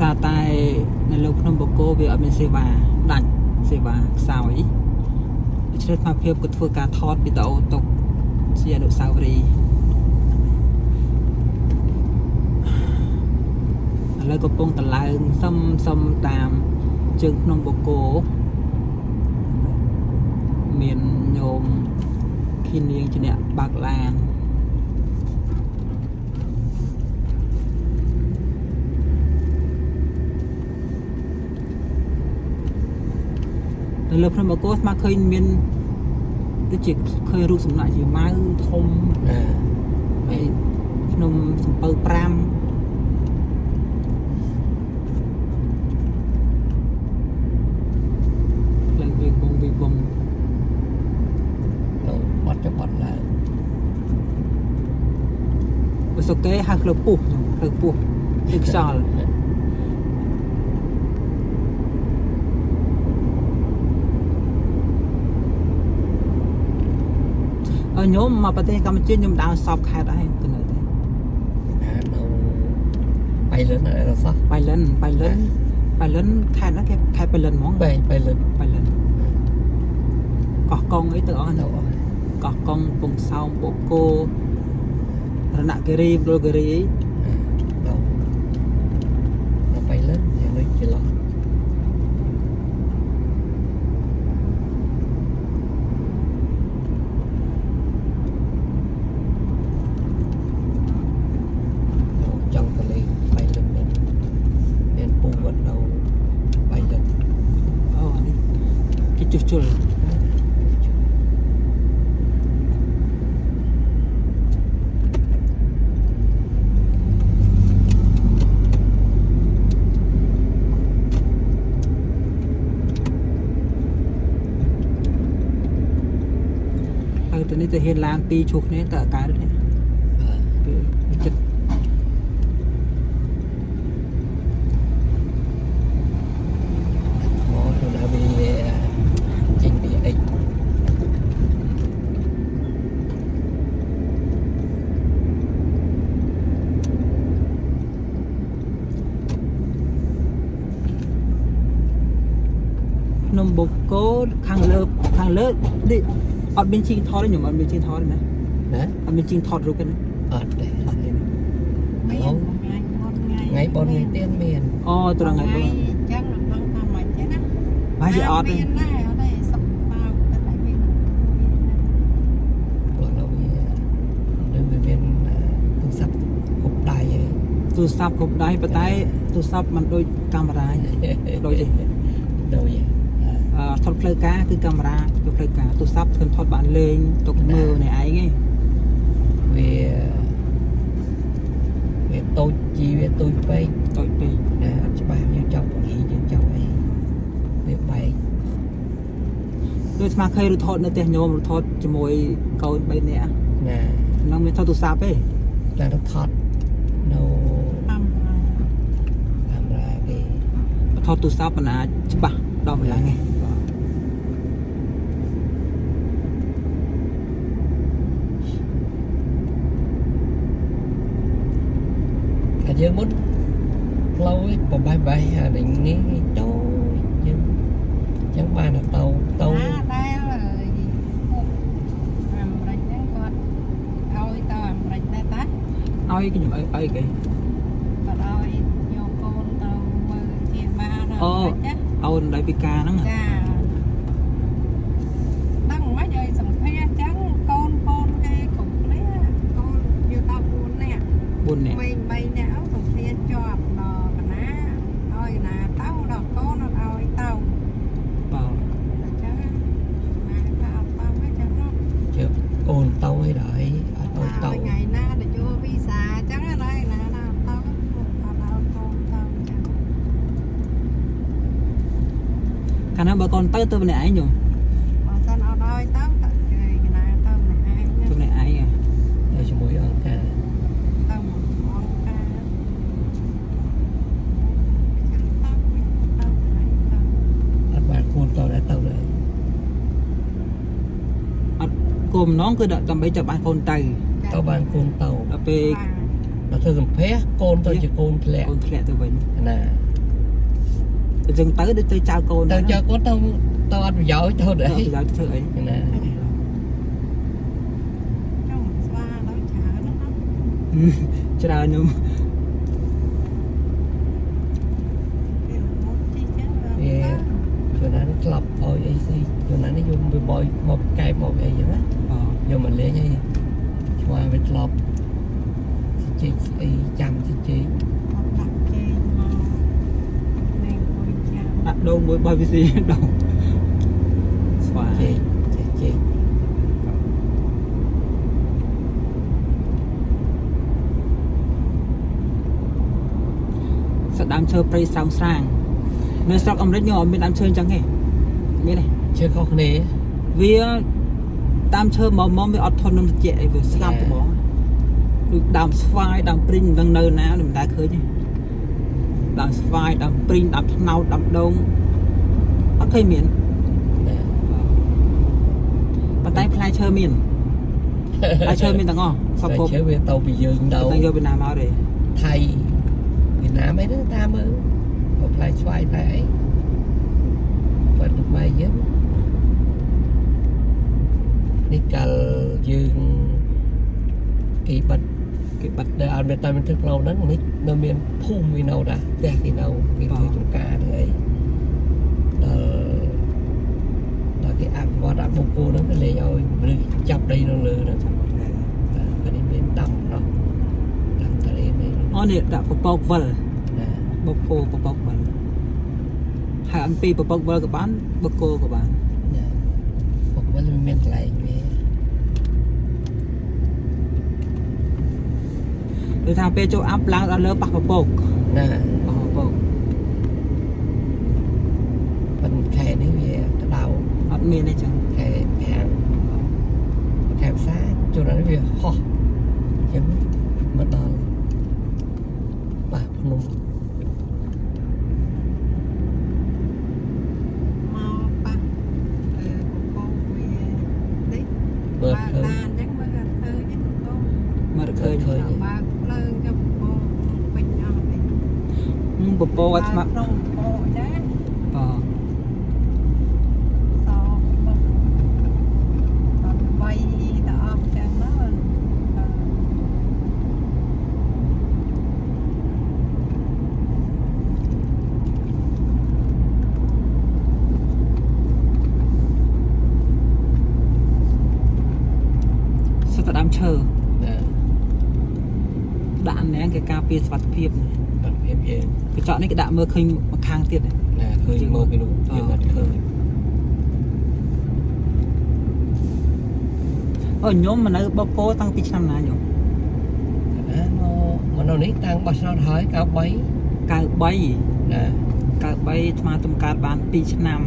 សារតែនៅលើភ្នំបូកគោវាអត់មានសេវាដាច់សេវាខ្សោយដូច្នេះស្មារភាពក៏ធ្វើការថតវីដេអូទុកជាអនុស្សាវរីយ៍ឥឡូវកំពុងតឡើងសឹមសឹមតាមជើងភ្នំបូកគោមានញោមឃីនាងជាអ្នកបើកឡាន នៅលើភ្នំបូកគោស្មាឃើញមានដូចជាឃើញរូបសំណាកជាម៉ៅធំ ណា ហើយភ្នំសំពៅ5ផ្លូវវាងវងវាងវង ទៅបាត់ចុះបាត់ឡើង បើសុកេហៅផ្លូវពុះផ្លូវពុះគឺខ្យល់អើញោមមកប្រទេសកម្ពុជាខ្ញុំដើរសពខេត្តហើយទៅនៅទេ ណានៅបៃលិនអីសោះ បៃលិនបៃលិនបៃលិនខេត្តណាគេខេត្តបៃលិនហ្មង បែងបៃលិន បៃលិនកោះកុងអីទៅអស់ ទៅ នៅ អស់ កោះកុងពងសោមបូកគោរណគិរីមណ្ឌលគិរីអី ទៅនៅបៃលិនយ៉ាងដូចជាឡោះចង់ទៅលេងបៃលិនមានមានពូវត្តនៅបៃលិន អូអានេះគេជួសជុលហើយទៅនេះទៅហ៊ានឡានពីរជួសគ្នាតើកើតទេ បាទ វាចិត្ត មកទៅដល់វាចេញពីអិច ភ្នំបូកគោខាងលើខាងលើនេះអត់មានជីងថតទេខ្ញុំអត់មានជីងថតទេណា ណា អត់មានជីងថតរូបទេណា អត់ទេ អត់ទេណា មានថ្ងៃបុណ្យ ថ្ងៃបុណ្យថ្ងៃទៀនមាន អូត្រង់ថ្ងៃបុណ្យ អញ្ចឹងមិនដឹងថាម៉េចទេណា ប្រហែលជាអត់ទេ មានដែរអត់ទេសុខបោកទៅតែមាន ព្រោះនៅវានៅវាមានទូរស័ព្ទគ្រប់ដៃឯង ទូរស័ព្ទគ្រប់ដៃប៉ុន្តែទូរស័ព្ទมันដូចកាមេរ៉ាដូចទេ ដូច អឺថតផ្លូវការគឺកាមេរ៉ាគឺផ្លូវការទូរស័ព្ទធ្វើថតបានលេងទុកមើលនៃឯងឯង វាវាតូចជីវាតូចពេក តូចពេក ណាអត់ច្បាស់យើងចង់ពង្រីកយើងចង់អីវាបែក ដូចស្មាឃើញរូបថតនៅផ្ទះញោមរូបថតជាមួយកូន3នាក់ ណា ហ្នឹងមានថតទូរស័ព្ទទេ តែទៅថតនៅ តាម កាមេរ៉ាគេ ថតទូរស័ព្ទមិនអាចច្បាស់ដល់ម្ល៉េះទេ តែយើងមុនផ្លូវឯងបបេះបេះអានេះនេះតូចយើងចឹងបានតែទៅទៅ ណាដែលពួកអាមេរិកហ្នឹងគាត់ឲ្យទៅអាមេរិកដែរតា ឲ្យខ្ញុំឲ្យឲ្យគេ គាត់ឲ្យយកកូនទៅមើលជាបានអាមេរិកណា អូនដៃពិការហ្នឹង ចាដឹងមិនឲ្យសម្ភារចឹងកូនកូនគេគ្រប់គ្នាកូនយកដល់4នាក់ 4នាក់ មី3នាក់សម្ភារជាប់ដល់កណាឲ្យកណាទៅដល់កូនអត់ឲ្យទៅ បាទ អញ្ចឹងម៉ែថាអត់ទៅទេចឹងណា ជឿកូនទៅឲ្យដល់អីអត់ទៅទៅ ថ្ងៃណាទៅយកវីសាអញ្ចឹងណាណាណាអត់ទៅអត់ឲ្យកូនទៅចឹង កាលណាបើកូនទៅទៅម្នាក់ឯងខ្ញុំ បើសិនអត់ឲ្យទៅទៅកណាទៅម្នាក់ឯង ទៅម្នាក់ឯងហ៎ ទៅជាមួយអង្គការ ទៅមកអង្គការចឹងទៅទៅទៅ អត់បានកូនទៅដែរទៅដែរ អត់គោលបំណងគឺដើម្បីចាប់បានកូនទៅ ទៅបានកូនទៅ ដល់ពេល ដល់ធ្វើសម្ភារកូនទៅជាកូនធ្លាក់ កូនធ្លាក់ទៅវិញ ណា អញ្ចឹងទៅដូចទៅចៅកូន ទៅចៅកូនទៅទៅអត់ប្រយោជន៍ទៅ ទៅ អី ប្រយោជន៍ធ្វើអី ណា ចង់ស្វាដល់ច្រើនណាស់ ច្រើនខ្ញុំ គេរហូតជីចឹង វាជួនណានេះក្លាប់ឲ្យអីស៊ីជួនណានេះយកទៅបយមកកែបមកអីចឹងណា អូ យកមកលេងអីឆ្វាវាធ្លាប់ជីកអីចាំជីក អត់ដាក់ជេងមកនេះអង្គុយចាំ ដាក់ដូងមួយបោះវាស៊ីដូងស្វា ជីកចេះជីក សដើមឈើព្រៃស្រោងស្រាងនៅស្រុកអាមេរិកខ្ញុំអត់មានដើមឈើអញ្ចឹងទេមានទេ ជឿខុសគ្នា វាតាមឈើមុំមុំវាអត់ធន់នឹងត្រជាក់អីវាស្លាប់ត្មងដូចដើមស្វាយដើមព្រីងមិនដឹងនៅណាមិនដែលឃើញទេដើមស្វាយដើមព្រីងដើមថ្នោតដើមដូងអត់ឃើញមាន ណា ប៉ុន្តែផ្លែឈើមានផ្លែឈើមានទាំងអស់សពគ្រប់ តែជឿវាទៅពីយើងទៅ តែយកពីណាមកទេ ថៃវៀតណាមអីហ្នឹងតាមមើលក៏ផ្លែស្វាយផ្លែអីបាត់លោកម៉ែយើងនេះកាលយើងគេបាត់ គេបាត់ ដែលអត់មានតាមធ្វើផ្លូវហ្នឹងនេះនៅមានភូមិវានៅដែរផ្ទះគេនៅគេធ្វើចំការធ្វើអីដល់ដល់គេអភិវឌ្ឍអាបុគ្គលហ្នឹងគេលេងឲ្យមនុស្សចាប់ដីនៅលើហ្នឹង ចាំបាច់ដែរ តែគេនេះមានដាំណោះដាំតរេនេះ អូនេះដាក់ពពកវិល ណា បកគោពពកវិលហើយអំពីពពកវិលក៏បានបកគោក៏បាន ណាបុគ្គលវាមានកន្លែងវា ដូចថាពេលចូលអាប់ឡើងដល់លើប៉ះពពក ណា ប៉ះពពក ប៉ុន្តែខែនេះវាក្តៅ អត់មានទេចឹង ខែប្រាំងខែផ្សារជួនកាលវាហោះអញ្ចឹងមកដល់បាសភ្នំ មកប៉ះអឺកកវាតិច មើលឃើញ បើឡានចឹងមើលអត់ឃើញទេកក មើលឃើញ ឃើញ បើកភ្លើងចុះកកពេញអស់ទេ ពពកអាត្មា ក្រុមកកចា បាទ សមកអត់បីទៅអស់ចឹងណា សិតតែដើមឈើ ណា ដាក់អានែងគេការពារសុវត្ថិភាព បាត់ភាពយើង កញ្ចក់នេះគេដាក់មើលឃើញម្ខាងទៀត ណាឃើញមកពីនោះយើងអត់ឃើញ អូញោមមកនៅបកគោតាំងពីឆ្នាំណាញោម ណាមកមកនៅនេះតាំងបោះឆ្នោតហើយ93 93 ណា 93អាត្មាទំកើតបាន2ឆ្នាំ93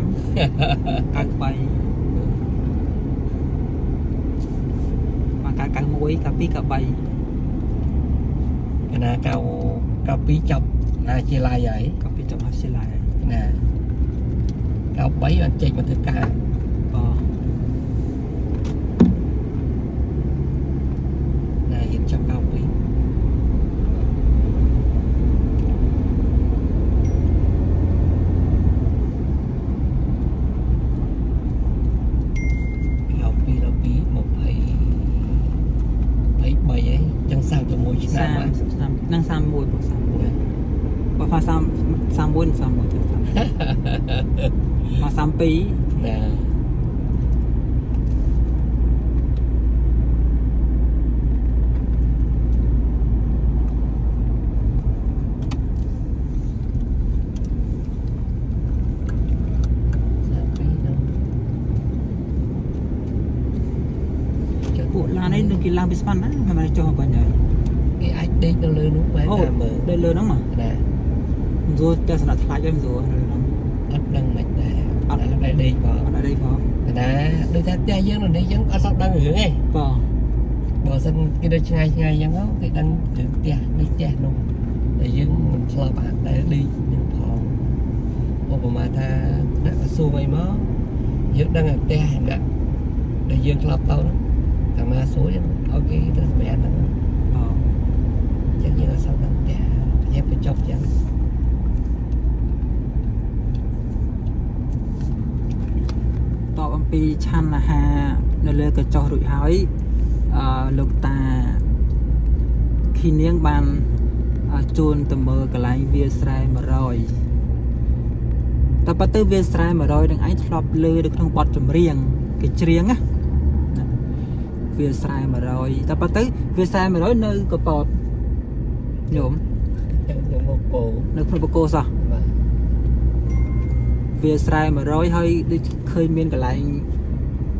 មកកើត91 92 93 កណា92ចប់ណាជាឡាយហើយ 92ចប់មហាវិទ្យាល័យហើយ ណា93បានចេញមកធ្វើការ បាទ ណារៀនចប់92ពីដល់ពី20 23អីចឹង31ឆ្នាំហើយ 30ឆ្នាំនឹង31បង31បើថា30 31 31ទៅមក32 ណា32ហ្នឹង ពួកឡាននេះនឹងគេឡើងពីស្មានណាមិនចុះមកវិញហើយ គេអាចដេកនៅលើនោះបែរ អូ តាមមើល ដេកលើហ្នឹងមក ណា មិនស្រួលតែសម្រាប់ថ្លៃហើយមិនស្រួលលើហ្នឹង អត់ដឹងមិនដែរអត់ដែរដេកផង អត់ដែរដេកផង ណាដូចថាផ្ទះយើងនៅនេះយើងអត់សូវដឹងរឿងទេ បង បើសិនគេនៅឆ្ងាយឆ្ងាយអញ្ចឹងគេដឹងរឿងផ្ទះនេះផ្ទះនោះតែយើងមិនធ្លាប់អាចដែលដេកនឹងផងឧបមាថាអ្នកក្រសួងអីមកយើងដឹងតែផ្ទះអ្នកដែលយើងធ្លាប់ទៅហ្នឹងតែមកសួរយើងឲ្យគេទៅសម្រាប់ហ្នឹង បង អញ្ចឹងយើងអត់សូវដឹងផ្ទះយើងបញ្ចប់អញ្ចឹង ពីឆាន់អាហារនៅលើកញ្ចុះរួចហើយអឺលោកតាខីនាងបានជូនទៅមើលកន្លែងវាលស្រែ100តែប៉ុន្តែវាលស្រែ100នឹងឯងធ្លាប់លើនៅក្នុងបទចម្រៀងគេច្រៀងណាវាលស្រែ100តែប៉ុន្តែវាលស្រែ100នៅកពតញោម ខ្ញុំមកពោ នៅភ្នំបូកគោសោះ បាទ វាស្រែ100ហើយដូចឃើញមានកន្លែង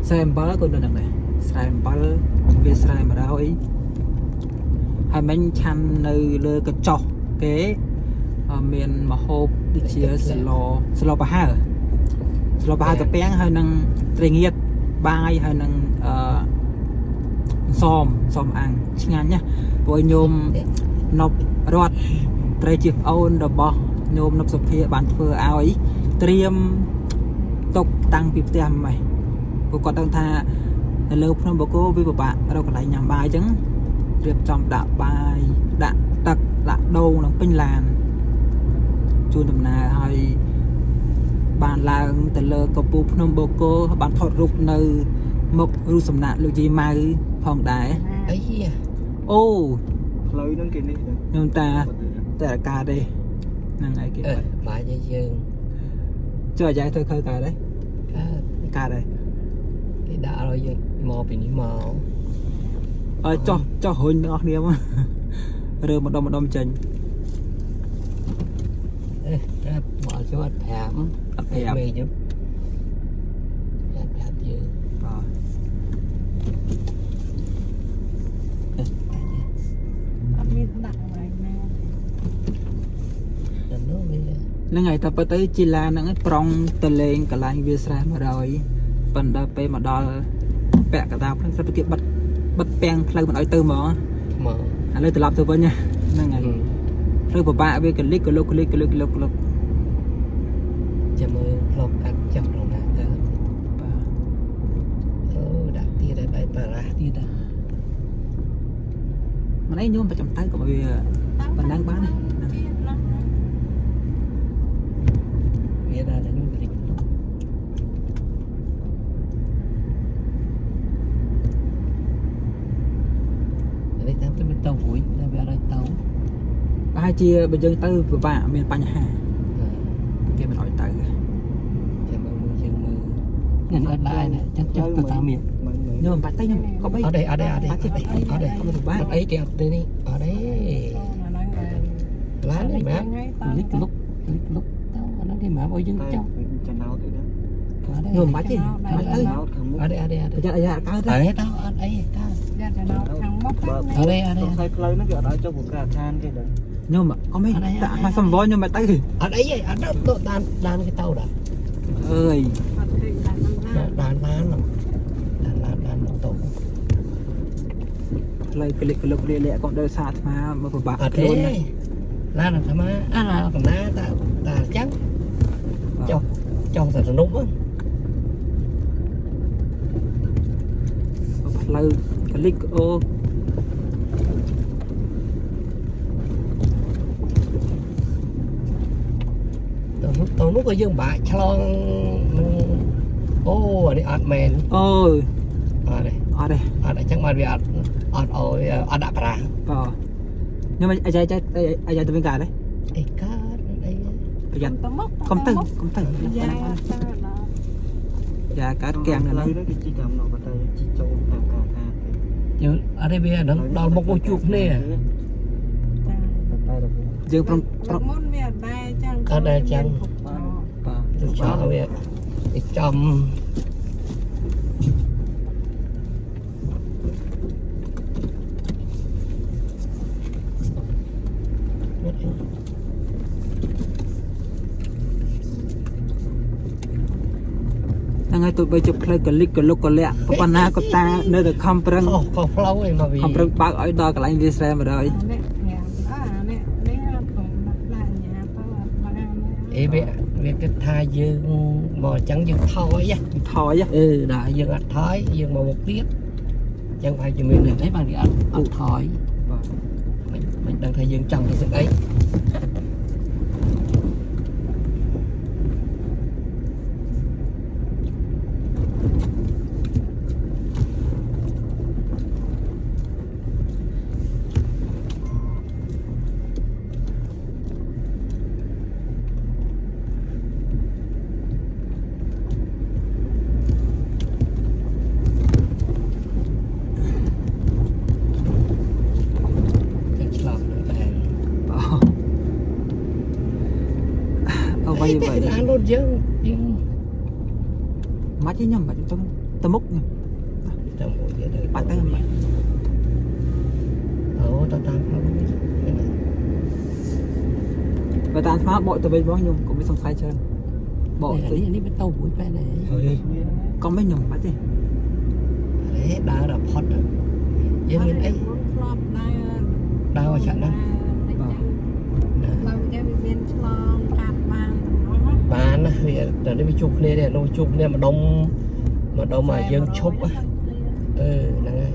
ស្រែអំបិលក៏នៅនឹងដែរស្រែអំបិលវាស្រែ100ហើយមិញឆាន់នៅលើកញ្ចុះគេមានមហូបដូចជាសឡសឡប្រហើសឡប្រហើកាពាំងហើយនឹងត្រីងៀតបាយហើយនឹងអឺសមសមអាំងឆ្ងាញ់ណាស់ព្រោះញោមនប់រត់ត្រីជាប្អូនរបស់ញោមនប់សុភាបានធ្វើឲ្យត្រៀមទុកតាំងពីផ្ទះម៉េះព្រោះគាត់ដឹងថានៅលើភ្នំបូកគោវាពិបាករកកន្លែងញ៉ាំបាយអញ្ចឹងរៀបចំដាក់បាយដាក់ទឹកដាក់ដូងនឹងពេញឡានជូនដំណើរហើយបានឡើងទៅលើកំពូលភ្នំបូកគោបានថតរូបនៅមុខរូបសំណាកលោកយាយម៉ៅផងដែរ អី អូ ផ្លូវហ្នឹងគេនេះដែរ ខ្ញុំតាតែអាការទេហ្នឹងហើយគេ អឺបាយយើង ចុះអាយ៉ៃធ្វើខើកើតទេ កើត កើតទេ គេដាក់ឲ្យយើងមកពីនេះមក អើចុះចុះរុញទាំងអស់គ្នាមករើម្ដុំម្ដុំចេញ អេប្រាប់មកចូលអត់ប្រាប់ អត់ប្រាប់ មេយើងអត់ប្រាប់យើង បាទ អត់មានដាក់កន្លែងណា ដល់នោះវា ហ្នឹងហើយតែពិតទៅជីឡានហ្នឹងឯងប្រុងទៅលេងកន្លែងវាលស្រែ100ប៉ុន្តែពេលមកដល់ពាក់កណ្ដាលហ្នឹងស្រាប់តែគេបិទបិទពាំងផ្លូវមិនឲ្យទៅហ្មង មក ឥឡូវត្រឡប់ទៅវិញណាហ្នឹងហើយផ្លូវពិបាកវាកលិកកលុកកលិកកលុកកលុកកលុក ចាំមើលផ្លូវកាត់ចាំរណាទៅ បាទ អូដាក់ទៀតដែរបារ៉ាស់ទៀតដែរ មិនអីញោមប្រចាំទៅក៏វាប៉ុណ្ណឹងបានណា វាដាក់តែនោះតិចនេះតាមទៅទៅរួចតែវាអត់ឲ្យទៅ ប្រហែលជាបើយើងទៅពិបាកមានបញ្ហាគេមិនឲ្យទៅ ចាំមើលយើងមើលនេះអត់ដែរណាចាំចុះទៅតាមនេះ មិនមែន ញោមបាច់ទៅញោមក៏បី អត់ទេអត់ទេអត់ទេអត់ទេអត់ទេ ក៏ពិបាក អត់អីគេអត់ទេនេះអត់ទេ អាហ្នឹងដែរ ឡាននេះម៉ាប់លិចលុកលិចលុកទៅអាហ្នឹងគេម៉ាប់ឲ្យយើង តែ ចុះ ចំណោតអីហ្នឹង អត់ទេ ញោមបាច់ទេបាច់ទៅ ចំណោតខាងមុខ អត់ទេអត់ទេអត់ ប្រយ័ត្នអាយ៉ាកើត ទេអត់ទេដល់អត់អីកើត យ៉ាចំណោទខាងមុខ បើ អត់ទេអត់ទេ សង្ស័យផ្លូវហ្នឹងគេអត់ឲ្យចុះព្រោះការដ្ឋានគេដែរ ញោមកុំអីតែអាសំវញោមបាច់ទៅ អត់អីទេអត់ដល់ដានដានគេទៅដល់ អើយ អត់ឃើញដាក់ណា ដានឡានដានឡានដានម៉ូតូ ផ្លូវកលិកកលុកលាកលាកកុំដោយសារអាត្មាមកពិបាក អត់ទេ ខ្លួនណា ឡានអាត្មាអាឡានកណាតាតាអញ្ចឹងចុះចុះតែទំនប់ហ្នឹង ផ្លូវកលិកអូ ទៅនោះទៅនោះក៏យើងបាក់ឆ្លងនឹងអូអានេះអត់មែន អូយ អត់ទេ អត់ទេ អត់អញ្ចឹងបានវាអត់អត់ឲ្យអត់ដាក់ប្រា បាទញោមអាយ៉ាអាយ៉ាទៅវិញកើតទេ អីកើតអី ប្រយ័ត្ន ទៅមុខ កុំទៅកុំទៅ យ៉ាទៅដល់ យ៉ាកើតកៀងនៅ ផ្លូវ ហ្នឹង ហ្នឹងគេជិះតាមនោះប៉ុន្តែជិះចូលតាមការដ្ឋានគេ យើងអត់ទេវាដល់ដល់មុខមកជួបគ្នា ចា តែរវល់ យើងប្រុងប្រុង មុនវាអត់ដែរចឹង បាទ ទៅចោលវាឯចំ ហ្នឹងហើយទោះបីជាផ្លូវកលិកកលុកកលាក់ប៉ុណ្ណាក៏តានៅតែខំប្រឹង ខុសខុសផ្លូវឯងមកវា ខំប្រឹងបើកឲ្យដល់កន្លែងវាស្រែ100 នេះអានេះនេះអត់ខ្ញុំដាក់ដាក់ញ៉ាទៅអត់បាន អេវាវាគិតថាយើងមកអញ្ចឹងយើងថយ ថយ អឺដល់យើងអត់ថយយើងមកមុខទៀតអញ្ចឹងប្រហែលជាមានរឿងអីបានគេអត់អត់ថយ បាទ មិនមិនដឹងថាយើងចង់ទៅស្អី អ្វីអ្វី ឡានរត់យើងយើង មកទេខ្ញុំបាច់ទៅទៅមុខខ្ញុំ ទៅមួយទៀតទៅ បាច់ទៅបាច់ អូទៅតាមផ្លូវនេះមែនទេ បើតាមស្មាបកទៅវិញបងខ្ញុំក៏មានសង្ស័យច្រើនបកទៅ នេះនេះមិនទៅរួចបែរនេះ កុំវិញខ្ញុំបាច់ទេ អរេដើរដល់ផុតយើងមានអី មុនធ្លាប់ដើរ ដើរឲ្យចាក់ណាស់ ផ្លូវគេវាមានឆ្លងកាត់បានទាំងអស់ បានណាវាដល់នេះវាជួបគ្នាទេនោះជួបគ្នាម្ដុំម្ដុំឲ្យយើងឈប់អឺហ្នឹងហើយ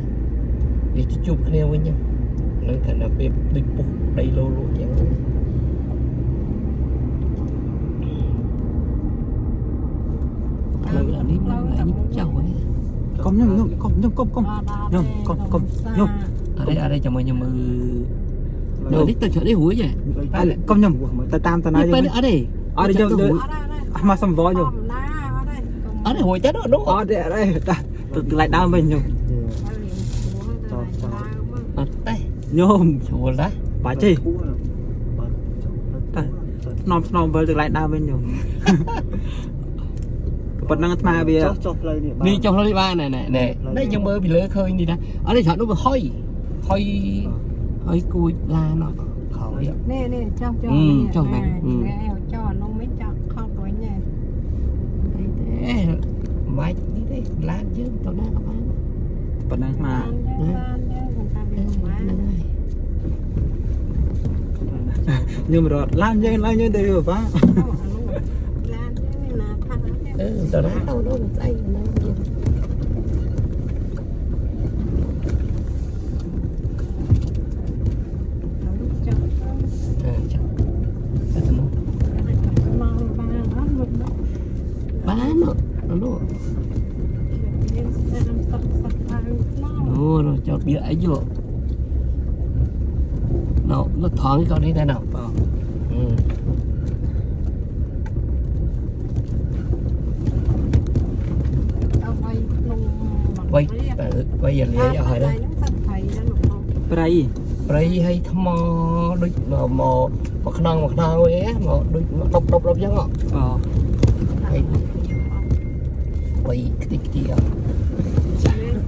វាជួបគ្នាវិញហ្នឹងគ្រាន់តែពេលដូចពុះដីលោលក់អញ្ចឹងផ្លូវដល់នេះមិនឡើងចុះហ៎ កុំខ្ញុំខ្ញុំកុំខ្ញុំកុំកុំ ខ្ញុំកុំកុំខ្ញុំ អរេអរេចាំមើលខ្ញុំមើលនេះទៅច្រកនេះរួចហ៎ កុំខ្ញុំទៅតាមតាណា នេះ យើង ពេលអត់ទេ អត់ទេយើង អត់អត់ មកសំវល់ខ្ញុំ ណាអត់ទេ អត់ទេរួចទេនោះ អត់ទេអត់ទេតាទៅកន្លែងដើមវិញខ្ញុំ អត់ទេ ខ្ញុំ ស្រួលណា បាច់ទេថ្នមថ្នមវិលទៅកន្លែងដើមវិញខ្ញុំប៉ុណ្ណឹងអាត្មាវា ចុះចុះផ្លូវនេះ នេះចុះនេះបានណែណែនេះយើងមើលពីលើឃើញនេះណាអត់ទេច្រកនោះវាហុយហុយហុយគួចឡានអត់ក្រោយ នេះនេះចុះចុះនេះចុះអានោះមិនចុះខកវិញទេ ទេមិននេះទេឡានយើងទៅណាក៏បាន ប៉ុណ្ណឹងអាត្មា បានទេមិនតាមវាបាន ហ្នឹងហើយ ខ្ញុំរត់ឡើងយើងឡើងយើងទៅវាបា អានោះឡានទេណាខាងទេ អឺទៅណាទៅនោះស្អីហ្នឹងយើង ចុះ អឺចុះទៅនោះ មកបានអត់មក បាននោះ មានតាមសឹកសឹកឡើងខ្លោ នោះចោតបៀអីយោណោនោះថងក៏នេះដែរណោ បាទ ទៅໄວក្នុង វៃវៃយាលាយអស់ហើយណា ហ្នឹងសឹកថៃហ្នឹងលោក ព្រៃ ព្រៃហើយថ្មដូចមកមកខ្នងមកខ្នងអីមកដូចដប់ដប់ដប់ចឹងហ៎ បាទ ហើយវៃខ្ទេចខ្ទីអត់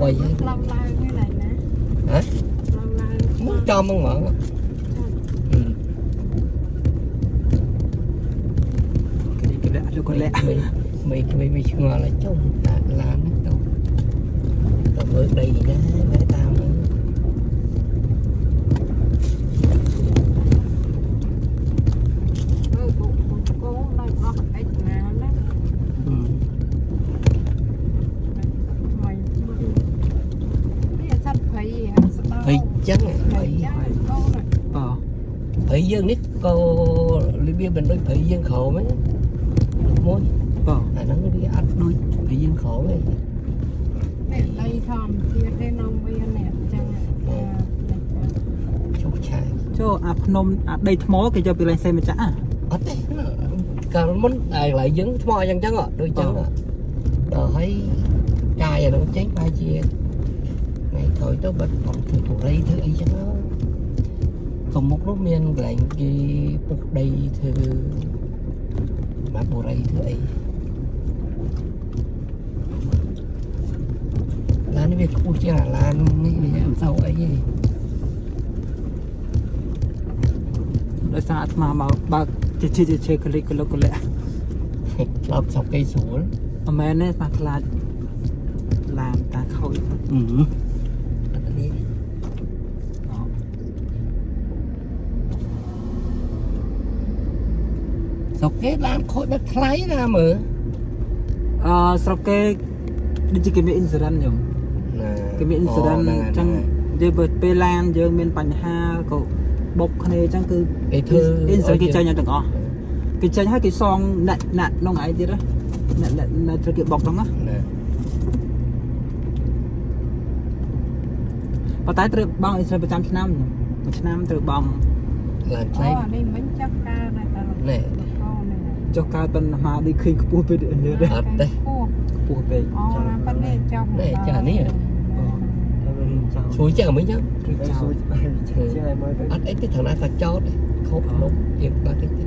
វៃ ផ្លូវឡើងនេះណា ហ៎ ផ្លូវឡើង មកចំហ្មងហ្មង គេលាក់លោកលាក់ មីមីមីឆ្ងល់ហើយចុះតាឡានហ្នឹងទៅទៅមើលដីណាមែតាមមើល មើលគោដល់អស់អិចណាណាថ្មីនេះសត្វព្រៃស្ដោ ព្រៃចឹងព្រៃ កូន បាទ ព្រៃយើងនេះក៏របៀបមិនដូចព្រៃយើងក្រោមហ្នឹងមួយ បាទ អាហ្នឹងវាអត់ដូចព្រៃយើងក្រោមទេ នេះដីធម្មជាតិទេនំវានេះចឹង ជោគឆាយ ចូលអាភ្នំអាដីថ្មគេយកពីលេងសេម្ចាស់អា អត់ទេកាលមុនតែកន្លែងយើងថ្មអញ្ចឹងដូចចឹងដល់ហើយកាយអានោះចេញបែរជាថ្ងៃក្រោយទៅបាត់បងធ្វើបុរីធ្វើអីចឹងទៅមុខនោះមានកន្លែងគេពុះដីធ្វើមកបុរីធ្វើអីឡាននេះវាខ្ពស់ជាងអាឡាននេះវាមិនសូវអីទេ ដោយសារអាត្មាមកបើកជាជាជាកលិកលកលៈ ធ្លាប់ស្រុកគេស្រួល អមែនទេអាត្មាខ្លាចឡានតាខូច អឺអត់នេះស្រុកគេឡានខូចបែបថ្លៃណាមើល អឺស្រុកគេដូចជាគេមាន insurance ខ្ញុំ ណា គេមាន insurance អញ្ចឹងនិយាយបើពេលឡានយើងមានបញ្ហាក៏បុកគ្នាអញ្ចឹងគឺ គេធ្វើ insurance គេចេញឲ្យទាំងអស់គេចេញឲ្យគេសងអ្នកអ្នកក្នុងឯងទៀតណាអ្នកអ្នកអ្នកត្រូវគេបុកហ្នឹងណា ណា ប៉ុន្តែត្រូវបង់ insurance ប្រចាំឆ្នាំមួយឆ្នាំត្រូវបង់ ឡានថ្លៃ អូនេះមិញចាប់ការតែត ណែ កូននេះ ចុះកើតប៉ុណ្ណាដូចឃើញខ្ពស់ពេកអញទេ អត់ទេ ខ្ពស់ពេក អូណាប៉ានេះចុះ ណែចានេះ ចោ ស្រួលចឹងមិញចឹង ឬចោល ស្រួលជាងឲ្យមើលទៅ អត់អីទេថងណាក៏ចោតខົບលុបយើងបាត់តិចទេ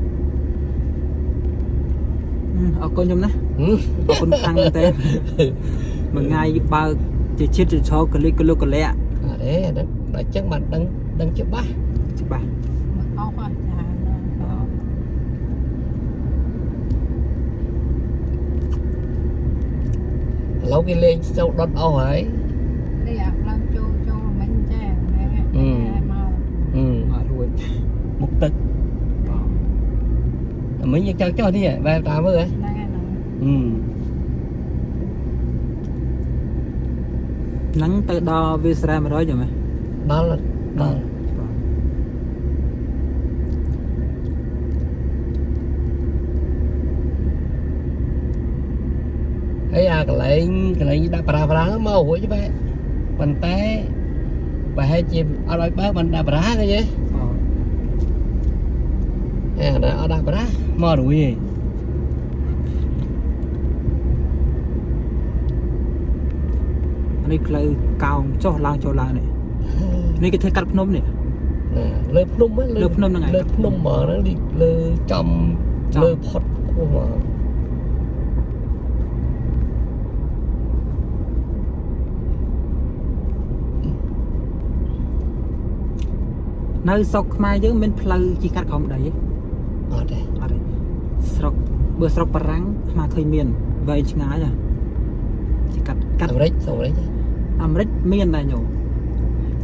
អរគុណខ្ញុំណាអរគុណខ្លាំងមែនតើមួយថ្ងៃបើកជាជាតិជាឈរកលិចកលុកកលៈ អត់ទេអាហ្នឹងដល់អញ្ចឹងបានដឹងដឹងច្បាស់ ច្បាស់ មកអស់ហើយចា ឥឡូវគេលេងចូលដុតអស់ហើយ នេះអាផ្លូវចូលចូលមិញចាហ្នឹងហើយមក អឺ មករួច មុខទឹក បាទ តែមិញយើងចង់ចុះនេះបែបតាមមើលហ៎ ហ្នឹងហើយហ្នឹង អឺ ហ្នឹងទៅដល់វាស្រែ100យល់ไหม ដល់ដល់ហើយអាកន្លែងកន្លែងដាក់ប្រាប្រាហ្នឹងមករួចបែបប៉ុន្តែប្រហែលជាអត់ឲ្យបើកបានដាក់ប្រាគេទេ បាទ អេអត់ដាក់ប្រាមករួចឯង នេះផ្លូវកោងចុះឡើងចូលឡើងនេះនេះគេធ្វើកាត់ភ្នំនេះ ណាលើភ្នំហ្នឹង លើភ្នំហ្នឹងឯង លើភ្នំហ្មងហ្នឹងលើចំ ចំ លើផុតខ្ពស់ហ្មង នៅស្រុកខ្មែរយើងមានផ្លូវជីកាត់ក្រោមដីទេ អត់ទេ អត់ទេស្រុកបើស្រុកបារាំងអាត្មាឃើញមានវែងឆ្ងាយហ៎ជីកាត់កាត់ អាមេរិកស្រុកអាមេរិក អាមេរិកមានដែរញោម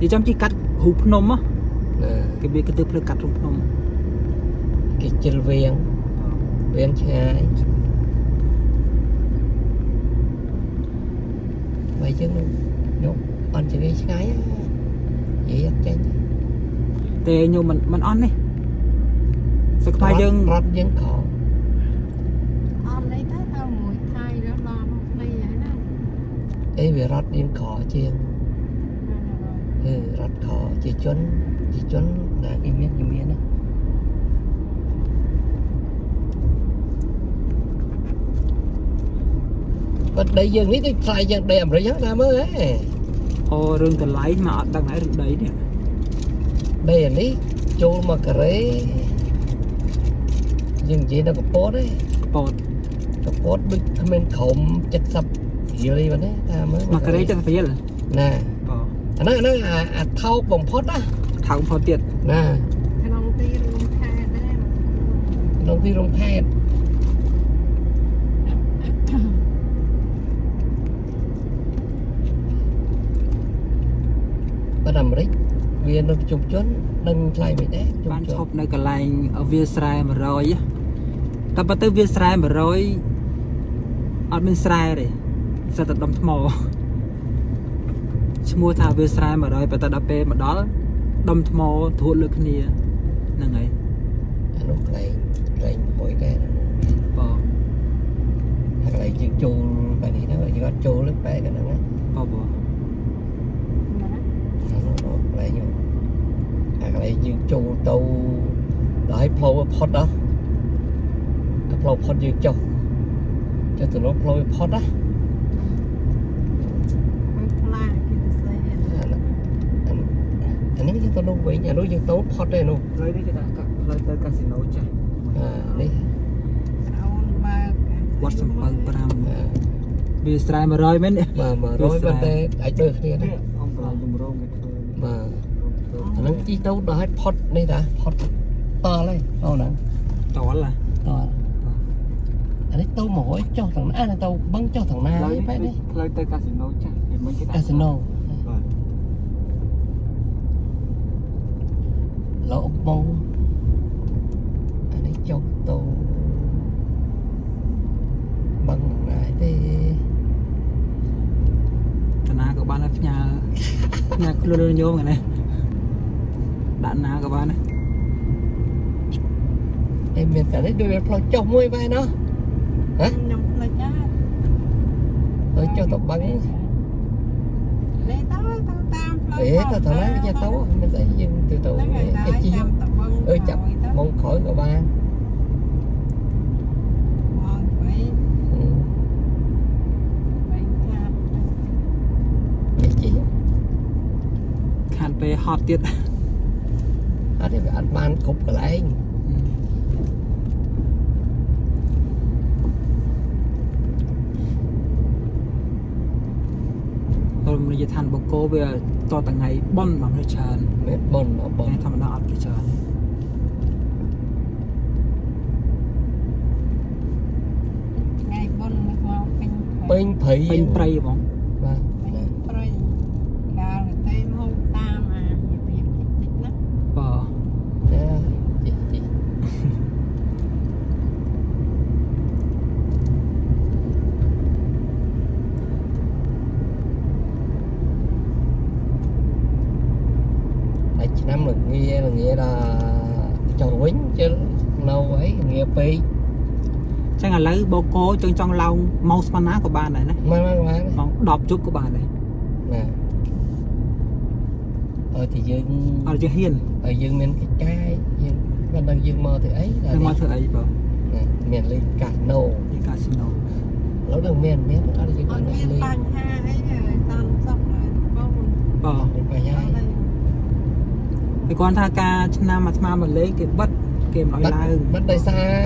និយាយចំជីកាត់រូបភ្នំហ៎ ណា គេវាគេទៅផ្លូវកាត់រូបភ្នំ គេជិលវៀងវៀងឆ្ងាយបើយើងយកអត់ជិលឆ្ងាយនិយាយអត់ចេញ តែញោមមិនមិនអន់នេះស្រុកខ្មែរយើង រត់យើងខ អត់អីទៅទៅមួយថៃដល់ដល់គ្នាហើយណា អេវារត់យើងខជាងអឺរត់ខជាជនជាជនណាគេមានគេមានណាបាត់ដីយើងនេះដូចថ្លៃជាងដីអាមេរិកហ្នឹងណាមើលហ៎ អូរឿងកន្លែងមកអត់ដឹងហើយរឿងដីនេះ ដីអានេះចូលមកការ៉េយើងនិយាយដល់កពតទេ កពត កពតដូចគ្មានក្រុម70រៀលអីបាទទេតាមមើល មកការ៉េ70រៀល ណា បាទ អាហ្នឹងអាហ្នឹងអាអាថោកបំផុតណា ថោកផុតទៀត ណា ក្នុងទីរួមខេត្តដែរ ក្នុងទីរួមខេត្តបាត់អាមេរិកវានៅជុំជនដឹងថ្លៃមិនដែរជុំជន បានឈប់នៅកន្លែងវាលស្រែ100តែបើទៅវាលស្រែ100អត់មានស្រែទេសិតតែដុំថ្មឈ្មោះថាវាលស្រែ100ប៉ុន្តែដល់ពេលមកដល់ដុំថ្មត្រួតលើគ្នាហ្នឹងហើយ អានោះកន្លែងកន្លែងមួយដែរ បង អាកន្លែងយើងចូលបែបនេះណាយើងអត់ចូលទេបែកហ្នឹងណា បងបង ណា អានោះកន្លែងហ្នឹងអាកន្លែងយើងចូលទៅដល់ឲ្យផ្លូវផុតដល់អាផ្លូវផុតយើងចុះចុះទៅនោះផ្លូវផុតណា មួយផ្លាគេទៅសេ អាអានេះយើងទៅនោះវិញអានោះយើងទៅផុតទេនោះ ផ្លូវនេះគេថាផ្លូវទៅកាស៊ីណូចាស់ អានេះ អូនបើក វត្តសំពៅ អា 5វាលស្រែ100មែន បាទ100ប៉ុន្តែអាចដូចគ្នាណា អង្គកន្លែងជំរងគេធ្វើ បាទអាហ្នឹងជីទៅដល់ឲ្យផុតនេះតាផុតតហើយអូនណា តលហ៎ តអានេះទៅ100ចុះทางណាអានេះទៅបឹងចុះทางណា ផ្លូវ បែបនេះ ផ្លូវទៅកាស៊ីណូចាស់គេមិនគេ កាស៊ីណូ បាទ លោកបងអានេះចុះទៅបឹងណាទេ តាណាក៏បានដែរផ្ញើផ្ញើខ្លួនញោមហ្នឹងណាដាក់ណាក៏បានដែរ អេមានតែនេះដូចវាផ្លូវចុះមួយបែរណោះ ខ្ញុំភ្លេចណា ផ្លូវចុះទៅបឹង នេះទៅទៅតាមផ្លូវ អេទៅទៅណាគេទៅមិនស្អីយើងទៅទៅ ហ្នឹងហើយ គេជិះ តាមតបឹង អើចាប់មកក្រោយក៏បាន មកវិញវិញខាត គេជិះ ខានពេលហត់ទៀត អត់ទេវាអត់បានគ្រប់កន្លែង មណីយដ្ឋានបូកូវាតតថ្ងៃប៉ុនមកមនុស្សច្រើន មែនប៉ុនមកប៉ុន តែធម្មតាអត់គេច្រើនទេ ថ្ងៃបុណ្យនឹកមកពេញ ពេញព្រៃ ពេញព្រៃហ្មង បាទ ពេញព្រៃកាលទៅមកតាមអារបៀបតិចតិចណា បាទ ណាជីជីតែឆ្នាំល្ងាល្ងាដល់ចុះវិញជិលនៅអីងាពេក ចឹងឥឡូវបូកូចង់ចង់ឡើងម៉ោងស្មានណាក៏បានដែរណា មកមកមក ម៉ោង10ជប់ក៏បានដែរ ណាឲ្យតែយើង អត់យើងហ៊ាន ឲ្យយើងមានកិច្ចការយើងមិនដឹងយើងមកទៅអី នឹងមកធ្វើអីបើ ណាមានលេងកាស៊ីណូ ទីកាស៊ីណូ ឥឡូវនឹងមានមានអត់យើង អត់ អត់អ្នកលេង មានបញ្ហាអីទេសន្តិសុខហើយបង បាទ មានបញ្ហា អត់ទេ ពីគាត់ថាការឆ្នាំអាត្មាមកលេងគេបិទគេមិនឲ្យ បាត់ ឡើង បាត់ដោយសារ